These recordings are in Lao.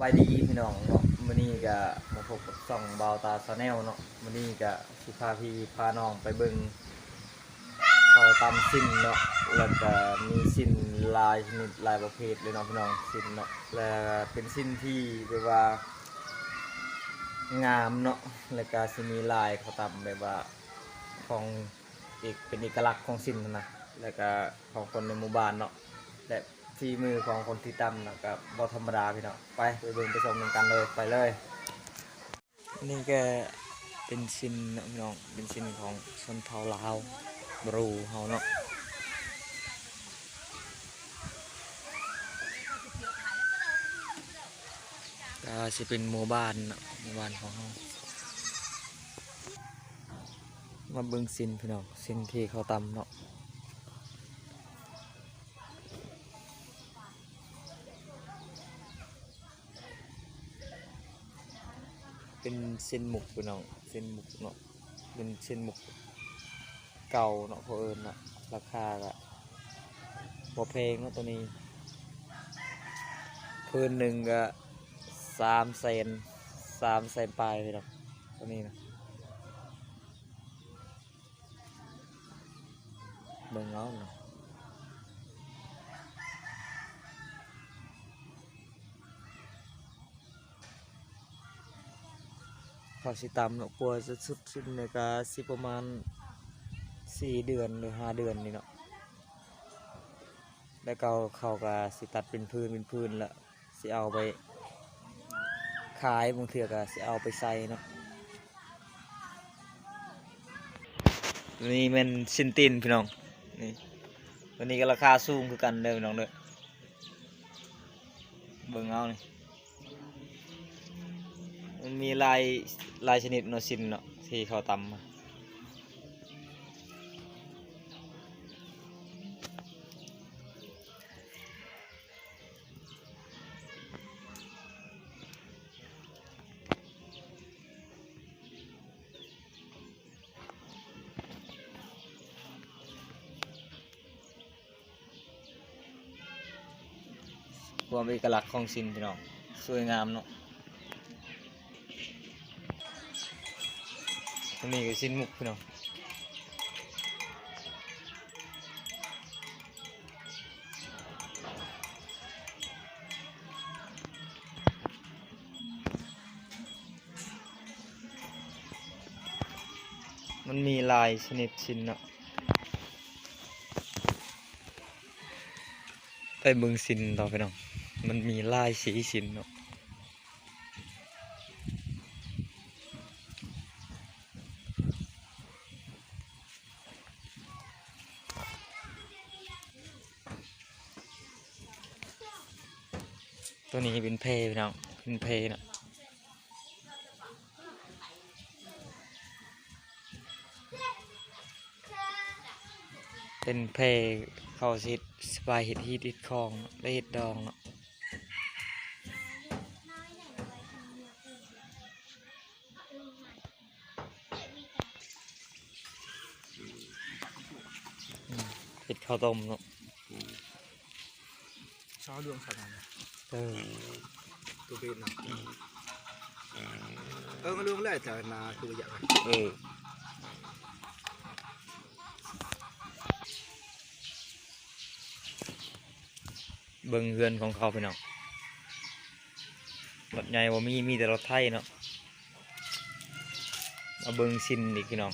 ສະບາຍດີພີ່ນ້ອງເນາະ, ມື້ນີ້ກະມາພົບກັບຊ່ອງບ່າວຕາ Channel ເນາະ. ມື້ນີ້ກະຊິພາພີ່ພານ້ອງໄປເບິ່ງເຂົ້າຕຳຊີ້ນເນາະ, ແລ້ວກະມີຊີ້ນຫຼາຍຊະນິດຫຼາຍປະເພດເລີຍເນາະພີ່ນ້ອງ, ຊີ້ນເນາະ ແລະເປັນຊີ້ນທີ່ແບບວ່າງາມເນາະ, ແລ້ວກະຊິມີລາຍເຂົ້າຕຳແບບວ່າຂອງ ເອກ ເປັນເອກະລັກຂອງຊີ້ນຫັ້ນນະ ແລ້ວກະຂອງຄົນໃນໝູ່ບ້ານເນາະ ແລະ ຝີມືຂອງຄົນທີ່ຕຳນະ ກະບໍ່ທຳມະດາພີ່ນ້ອງ. ໄປ ໄປເບິ່ງໄປຊົມນຳກັນເລີຍ ໄປເລີຍ. ນີ້ກະເປັນຊີ້ນເນາະພີ່ນ້ອງ, ເປັນຊີ້ນຂອງຊົນເຜົ່າລາວບຣູເຮົາເນາະ, ກະຊິເປັນໝູ່ບ້ານເນາະ ໝູ່ບ້ານຂອງເຮົາ. ມາເບິ່ງຊີ້ນພີ່ນ້ອງ, ຊີ້ນທີ່ເຂົາຕຳເນາະ, ເປັນຊີ້ນໝົກພີ່ນ້ອງ, ຊີ້ນໝົກເນາະ, ເປັນຊີ້ນໝົກເກົ່າເນາະ ເຂົາເອີ້ນເນາະ. ລາຄາກະບໍ່ແພງເນາະໂຕນີ້, ພື້ນໜຶ່ງກະສາມແສນ ສາມແສນປາຍພີ່ນ້ອງ ໂຕນີ້ນະ. ເບິ່ງເອົາເນາະ, ເຂົາຊິຕຳເນາະ, ກວ່າຈະສຸດສິ້ນນີ້ກະຊິປະມານສີ່ເດືອນ ຫຼື ຫ້າເດືອນນີ້ເນາະ, ແລ້ວເຂົາ ເຂົາກະຊິຕັດເປັນພື້ນ ເປັນພື້ນ ລະ ຊິເອົາໄປຂາຍ, ບາງເທື່ອກະຊິເອົາໄປໃສ່ເນາະ. ນີ້ແມ່ນຊີ້ນຕີນພີ່ນ້ອງ, ນີ້ ໂຕນີ້ກະລາຄາສູງຄືກັນເດີພີ່ນ້ອງເດີ, ເບິ່ງເອົານີ້. ມັນມີຫຼາຍ ຫຼາຍຊະນິດເນາະ ຊີ້ນເນາະ ທີ່ເຂົາຕຳມາ. ຄວາມເອກະລັກຂອງຊີ້ນພີ່ນ້ອງ, ສວຍງາມເນາະ. ອັນນີ້ກະຊີ້ນໝົກພີ່ນ້ອງ. ມັນມີຫຼາຍຊະນິດຊີ້ນເນາະ, ໄປເບິ່ງຊີ້ນຕໍ່ພີ່ນ້ອງ, ມັນມີຫຼາຍສີຊີ້ນເນາະ. ໂຕນີ້ເປັນແພພີ່ນ້ອງ, ເປັນແພເນາະ, ເປັນແພເຂົາຊິເຮັດ ສະບາຍເຮັດຮີດເຮັດຄອງ ແລະ ເຮັດດອງເນາະ. ເຮັດເຂົ້າຕົ້ມເນາະ. ຊາວດວງຂະໜາດນັ້ນ. ເອີ ໂຕເປັນນະ. ເອີ ມາລວງແລ້ວຈະນາໂຕຢາກ. ເອີ ເບິ່ງເຮືອນຂອງເຂົາພີ່ນ້ອງ, ລົດໃຫຍ່ບໍ່ມີ ມີແຕ່ລົດໄຖເນາະ. ມາເບິ່ງຊິນອີກພີ່ນ້ອງ,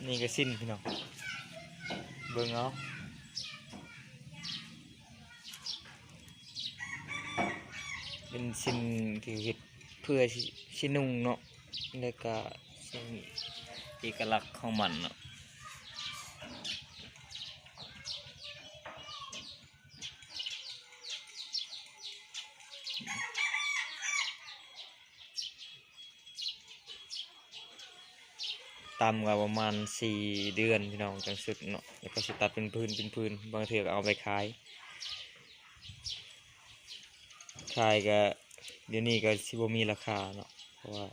ນີ້ກໍຊິນພີ່ນ້ອງ, ເບິ່ງເອົາ. ເປັນຊິນທີ່ເຮັດເພື່ອຊິ ຊິນຸ່ງເນາະ, ແລ້ວກະຊິເອກະລັກຂອງມັນເນາະ. ຕ່ຳກະປະມານສີ່ເດືອນພີ່ນ້ອງ ຈັ່ງສຸດເນາະ, ແລ້ວກະຊິຕັດເປັນພື້ນເປັນພື້ນ, ບາງເທື່ອກະເອົາໄປຂາຍ, ຂາຍກະ ດຽວນີ້ກະຊິບໍ່ມີລາຄາເນາະ ເພາະວ່າ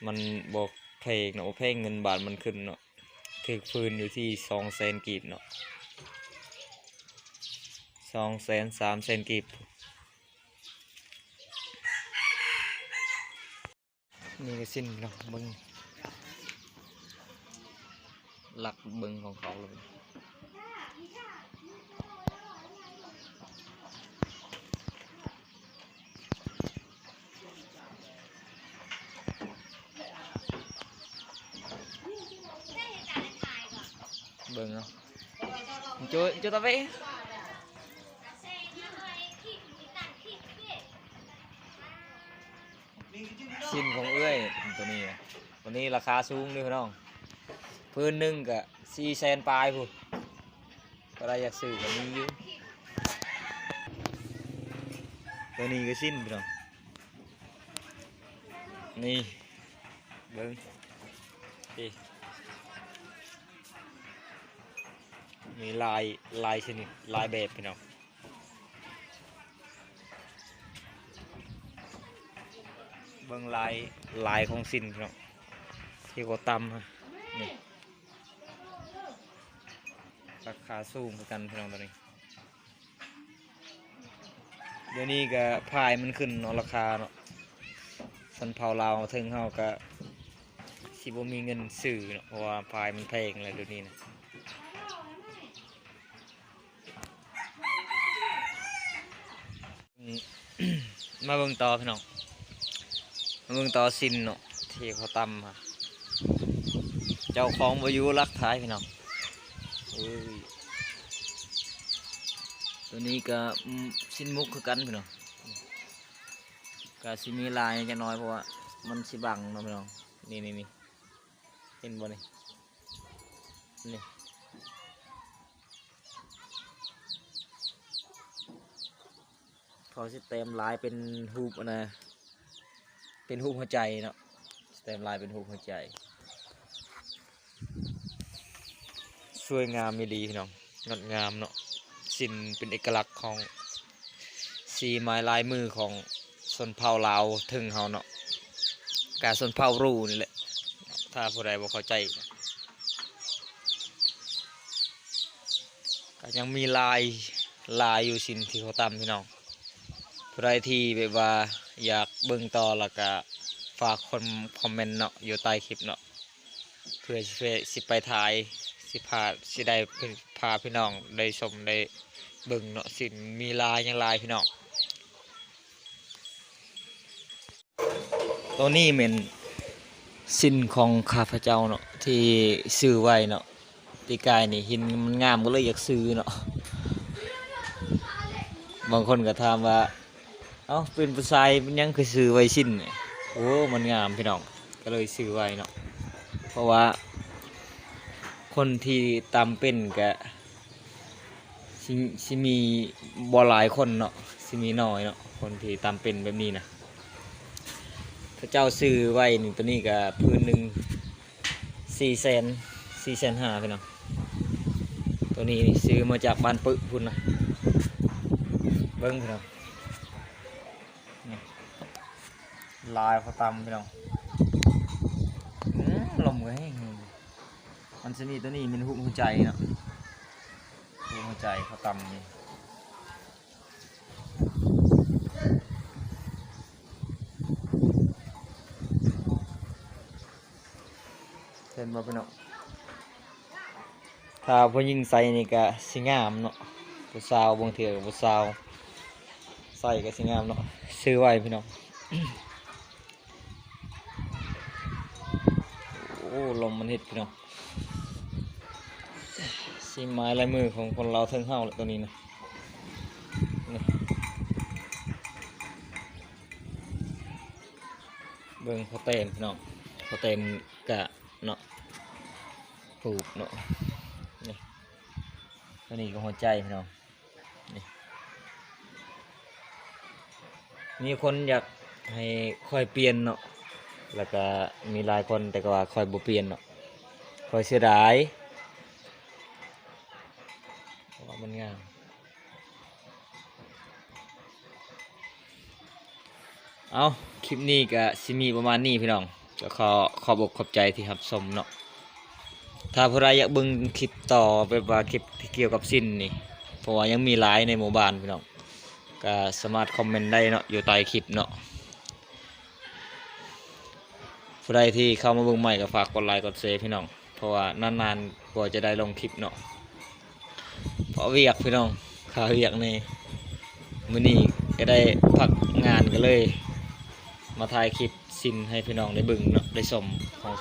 ມັນບໍ່ແພງເນາະ, ບໍ່ແພງ ເງິນບາດມັນຂຶ້ນເນາະ. ຖືກພື້ນຢູ່ທີ່ສອງແສນກີບເນາະ. ສອງແສນ ສາມແສນກີບ. ນີ້ກໍສິ້ນເນາະ ເບິ່ງ ລັກເບິ່ງຂອງເຂົາເລີຍ. ເບິ່ງເນາະ ໂຈ ໂຈຕາເວ ສິ້ນຂອງເອື້ອຍ ຕົວນີ້ນະ ຕົວນີ້ລາຄາສູງເດີພີ່ນ້ອງ ພື້ນໜຶ່ງກະສີ່ແສນປາຍພຸ້ນ. ຜູ້ໃດຢາກຊື້ກໍມີຢູ່ ຕົວນີ້ກໍສິ້ນພີ່ນ້ອງ ນີ້ເບິ່ງ ນີ້ ມີຫຼາຍ ຫຼາຍຊະນິດ ຫຼາຍແບບພີ່ນ້ອງ ເບິ່ງລາຍ ລາຍຂອງສິ້ນພີ່ນ້ອງ ທີ່ເຂົາຕຳ ນີ້ ລາຄາສູງຄືກັນພີ່ນ້ອງ ຕອນນີ້ ດຽວນີ້ກໍພາຍມັນຂຶ້ນເນາະ ລາຄາເນາະ ຊົນເຜົ່າລາວເທິງເຮົາກໍຊິບໍ່ມີເງິນຊື້ເນາະ ເພາະວ່າພາຍມັນແພງແລ້ວດຽວນີ້ນະ. ມາເບິ່ງຕໍ່ພີ່ນ້ອງ ມາເບິ່ງຕໍ່ສິ້ນເນາະ ທີ່ເຂົາຕຳ ເຈົ້າຂອງບໍ່ຢູ່ ລັກຂາຍພີ່ນ້ອງເອີຍ. ຕົວນີ້ກໍ ອືມ ສິ້ນໝົກຄືກັນພີ່ນ້ອງ ກໍຊິມີລາຍຈັກໜ້ອຍ ເພາະວ່າມັນຊິບັງເນາະພີ່ນ້ອງ ນີ້ໆໆ ເຫັນບໍ່ນີ້ ນີ້. ເຂົາຊິແຕ້ມລາຍເປັນຮູບອັນນະ ເປັນຮູບຫົວໃຈເນາະ ແຕ້ມລາຍເປັນຮູບຫົວໃຈ ສວຍງາມອີ່ຫຼີພີ່ນ້ອງ ງົດງາມເນາະ ສິ້ນເປັນເອກະລັກຂອງສີໄມ້ລາຍມືຂອງຊົນເຜົ່າລາວເທິງເຮົາເນາະ ກະຊົນເຜົ່າຣູນີ້ແຫຼະ ຖ້າຜູ້ໃດບໍ່ເຂົ້າໃຈ ກໍຍັງມີຫຼາຍ ຫຼາຍຢູ່ ສິ້ນທີ່ເຂົາຕຳພີ່ນ້ອງ ຜູ້ໃດທີ່ແບບວ່າຢາກເບິ່ງຕໍ່ ແລ້ວກະຝາກຄອມ ຄອມເມັນເນາະ ຢູ່ໃຕ້ຄລິບເນາະ ເພື່ອຊິ ຊິໄປຖ່າຍ ຊິພາ ຊິໄດ້ພາພີ່ນ້ອງໄດ້ຊົມໄດ້ເບິ່ງເນາະ ສິ້ນມີຫຼາຍ ຍັງຫຼາຍພີ່ນ້ອງ. ໂຕນີ້ແມ່ນສິ້ນຂອງຂ້າພະເຈົ້າເນາະ ທີ່ຊື້ໄວ້ເນາະ ປີກາຍນີ້ເຫັນມັນງາມກໍເລີຍຢາກຊື້ເນາະ ບາງຄົນກໍຖາມວ່າ ເອົ້າ ເປັນຜູ້ຊາຍເປັນຫຍັງຄືຊື້ໄວ້ສິ້ນນີ້ ໂອ້ ມັນງາມພີ່ນ້ອງ ກໍເລີຍຊື້ໄວ້ເນາະ ເພາະວ່າຄົນທີ່ຕຳເປັນກໍ ຊິ ຊິມີບໍ່ຫຼາຍຄົນເນາະ ຊິມີໜ້ອຍເນາະ ຄົນທີ່ຕຳເປັນແບບນີ້ນະ ເຂົາເຈົ້າຊື້ໄວ້ນີ້ ໂຕນີ້ກໍພື້ນໜຶ່ງສີ່ແສນ ສີ່ແສນຫ້າພີ່ນ້ອງ ໂຕນີ້ນີ້ຊື້ມາຈາກບ້ານປຶພຸ້ນນະ ເບິ່ງພີ່ນ້ອງ ນີ້ ລາຍເຂົາຕຳພີ່ນ້ອງ ອືມ ລົມກໍແຮງ ມັນຊິມີໂຕນີ້ແມ່ນຮູບຫົວໃຈເນາະ ຮູບຫົວໃຈເຂົາຕຳນີ້ ເຫັນບໍ່ພີ່ນ້ອງ ຖ້າຜູ້ຍິງໃສ່ນີ້ກະຊິງາມເນາະ ຜູ້ສາວ ບາງເທື່ອກະຜູ້ສາວໃສ່ກະຊິງາມເນາະ ຊື້ໄວ້ພີ່ນ້ອງ. ໂອ້ ລົມມັນເຮັດພີ່ນ້ອງ ສີໄມ້ລາຍມືຂອງຄົນລາວເທິງເຮົາແຫຼະ ໂຕນີ້ນະ ນີ້ ເບິ່ງເຂົາແຕ້ມພີ່ນ້ອງ ເຂົາແຕ້ມກະເນາະ ຮູບເນາະ ນີ້ ໂຕນີ້ກໍຫົວໃຈພີ່ນ້ອງ. ນີ້ ມີຄົນຢາກໃຫ້ຂ້ອຍປ່ຽນເນາະ ແລ້ວກະມີຫຼາຍຄົນ ແຕ່ກໍວ່າຂ້ອຍບໍ່ປ່ຽນເນາະ ຂ້ອຍເສຍດາຍ ເພາະວ່າມັນງາມ. ເອົາ ຄລິບນີ້ກະຊິມີປະມານນີ້ພີ່ນ້ອງ ກໍຂໍຂອບອົກຂອບໃຈທີ່ຮັບຊົມເນາະ. ຖ້າຜູ້ໃດຢາກເບິ່ງຄລິບຕໍ່ ແບບວ່າຄລິບທີ່ກ່ຽວກັບສິ້ນນີ້ ເພາະວ່າຍັງມີຫຼາຍໃນໝູ່ບ້ານພີ່ນ້ອງ ກໍສາມາດຄອມເມັນໄດ້ເນາະ ຢູ່ໃຕ້ຄລິບເນາະ. ຜູ້ໃດທີ່ເຂົ້າມາເບິ່ງໃໝ່ກໍຝາກກົດໄລກົດແຊພີ່ນ້ອງ ເພາະວ່ານານໆກວ່າຈະໄດ້ລົງຄລິບເນາະ ເພາະວຽກພີ່ນ້ອງ ຄາວຽກແດ່. ມື້ນີ້ກໍໄດ້ພັກງານ ກໍເລີຍມາຖ່າຍຄລິບຊິນໃຫ້ພີ່ນ້ອງໄດ້ເບິ່ງເນາະ ໄດ້ຊົມຂອງ